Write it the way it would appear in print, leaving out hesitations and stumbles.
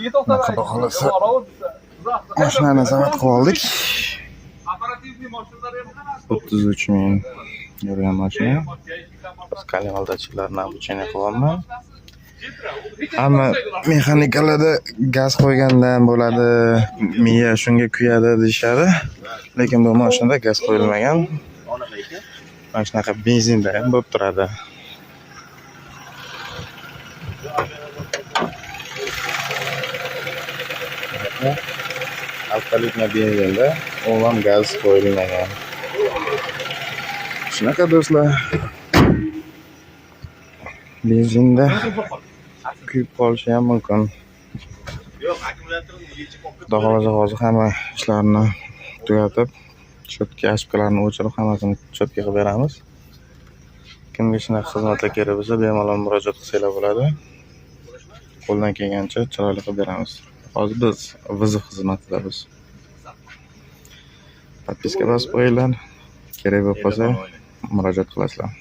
Xudo xohlasa, mashinani завод qilib oldik. 33 000 yurgan mashina. Biz kolevaldachilarni обучение qilyapman. Hamma mexanikalarda gaz qo'ygandan bo'ladi, miya shunga kuyadi deyishadi. Lekin bu mashinada gaz qo'yilmagan. Mana shunaqa benzinda ham bo'lib turadi. Абсолютно benzinda, umuman gaz qo'yilmagan. Shunaqa, do'stlar. Benzinda kuyib qolishi ham mumkin. Xudo xohlasa, hozir hamma ishlarni tugatib, чётки, ошибка larni o'chirib, hammasini чётки qilib beramiz. Kimga shunaqa xizmatlar kerak bo'lsa, bemalol murojaat qilsanglar bo'ladi. Qo'ldan kelgancha chiroyli qilib beramiz. Hozir biz вызов xizmatidamiz. Подписка bosib qo'yinglar. Kerak bo'lib qolsa, murojaat qilasizlar.